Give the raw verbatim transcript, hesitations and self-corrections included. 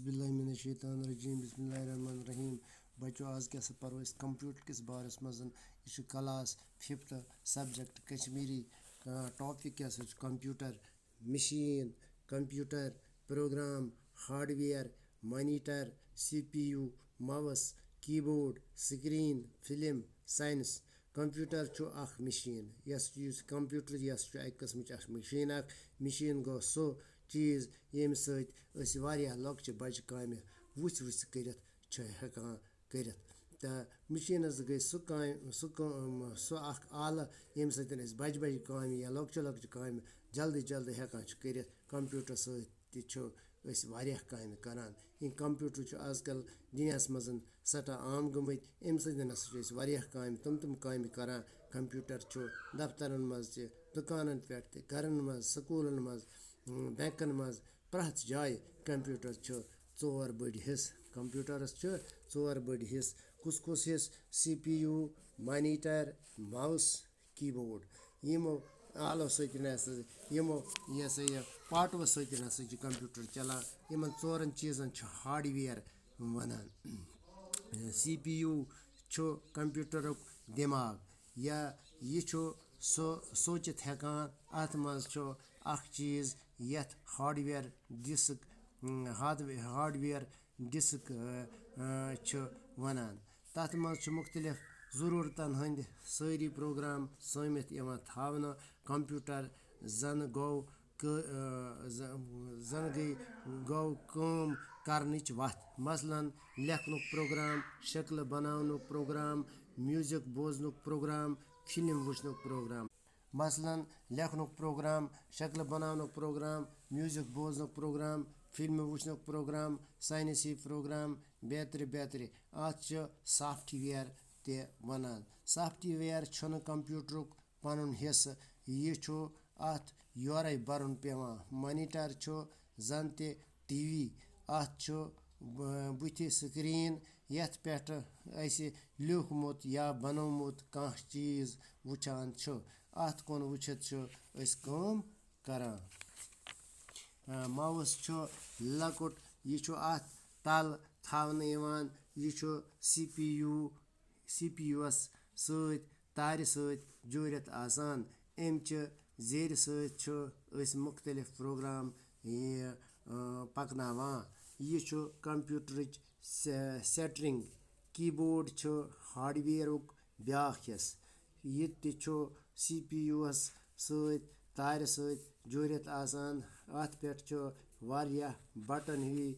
باللہ من الشیطان الرجیم، بسم اللہ الرحمن الرحیم۔ بچو، آز کیٛاہ سا پرو أسۍ کمپیوٹر کِس بارس منٛز؟ یہِ چھُ class fifth, subject Kashmiri. Topic کیٛاہ سا چھُ؟ Computer, machine, computer, program, hardware, monitor, C P U, mouse, keyboard, screen, film, science. Computer چھُ اکھ مشین، یۄس یُس کمپیوٹر یۄس چھُ اکہِ قٕسمٕچ اکھ مشین۔ اکھ مشین گوٚو سُہ چیٖز، ییٚمہِ سۭتۍ أسۍ واریاہ لۄکچہِ بجہِ کامہِ وُژھ وُژھ کٔرِتھ چھِ ہٮ۪کان کٔرِتھ۔ تہٕ مشیٖنَس گٔے سُہ کامہِ، سُہ کٲم، سُہ اکھ آلہٕ، ییٚمہِ سۭتۍ أسۍ بجہِ بجہِ کامہِ یا لۄکچہِ لۄکچہِ کامہِ جلدی جلدی ہٮ۪کان چھِ کٔرِتھ۔ کمپیوٹر سۭتۍ تہِ چھِ أسۍ واریاہ کامہِ کران۔ یِم کمپیوٹر چھُ آز کل دُنیاہَس منٛز سٮ۪ٹھاہ عام گٔمٕتۍ۔ اَمہِ سۭتۍ ہسا چھِ أسۍ واریاہ کامہِ، تِم تِم کامہِ کران۔ کمپیوٹر چھُ دفترن منٛز تہِ، دُکانن پٮ۪ٹھ تہِ، گرن منٛز، سکوٗلن منٛز، اۭں، بینکن منٛز، پرٛٮ۪تھ جایہِ۔ کمپیوٹر چھُ ژور بٔڑۍ حصہٕ۔ کمپیوٹرس چھِ ژور بٔڑۍ حصہٕ۔ کُس کُس حصہٕ؟ C P U, monitor, mouse, keyboard. یِمو آلو سۭتۍ نہ سا، یِمو یہِ ہسا یہِ پارٹو سۭتۍ نہ سا چھُ کمپیوٹر چلان۔ یِمن ژورن چیٖزن چھُ ہارڈویئر وَنان۔ سی پی یو چھُ کمپیوٹرُک دٮ۪ماغ، یا یہِ چھُ سُہ سوٗنٛچِتھ ہٮ۪کان۔ اَتھ منٛز چھُ اکھ چیٖز یَتھ hardware disk, hard-, hardware disk, آ، آ، چھِ وَنان۔ تَتھ منٛز چھِ مُختٔلِف ضروٗرتَن ہٕنٛدۍ سٲری پروگرام سٲمِتھ یِوان تھاونہٕ۔ کمپیوٹر زَن گوٚو کٲ-، آ، ز-، زَن گٔے گوٚو کٲم کرنٕچ وَتھ۔ مثلاً، لیکھنُک پروگرام، شکلہٕ بناونُک پروگرام، میوزک بوزنُک پروگرام، فلم وٕچھنُک پروگرام۔ مثلاً، لیکھنُک پروگرام، شکلہٕ بناونُک پروگرام، میوزک بوزنُک پروگرام، فلمہٕ وٕچھنُک پروگرام، ساینسی پروگرام، بیترِ بیترِ۔ اَتھ چھِ سافٹ ویئر تہِ وَنان۔ سافٹ ویئر چھُنہٕ کمپیوٹرُک پَنُن حصہٕ، یہِ چھُ اَتھ یورَے بَرُن پٮ۪وان۔ مانیٹر چھُ زَن تہِ ٹی وی۔ اَتھ چھُ ب-، بُتھِ سکرین، یَتھ پٮ۪ٹھ أسۍ لیوٗکھمُت یا بنوومُت کانٛہہ چیٖز وٕچھان چھُ۔ اَتھ کُن وٕچھِتھ چھِ أسۍ کٲم کران۔ آ، ماؤس چھُ لۄکُٹ، یہِ چھُ اَتھ تَل تھاونہٕ یِوان۔ یہِ چھُ C P U, C P یوٗوَس سۭتۍ تارِ سۭتۍ جوٗڑِتھ آسان۔ اَمہِ چہِ زیرِ سۭتۍ چھُ أسۍ مُختٔلِف پروگرام یہِ، آ، پَکناوان۔ یہِ چھُ کمپیوٹرٕچ سے-، سیٹرنگ۔ کیبورڈ چھُ ہارڈویئرُک بیٛاکھ حصہٕ۔ یہِ تہِ چھُ سی پی یوٗوَس سۭتۍ تارِ سۭتۍ جوٗڑِتھ آسان۔ اَتھ پٮ۪ٹھ چھُ واریاہ بٹن ہِوی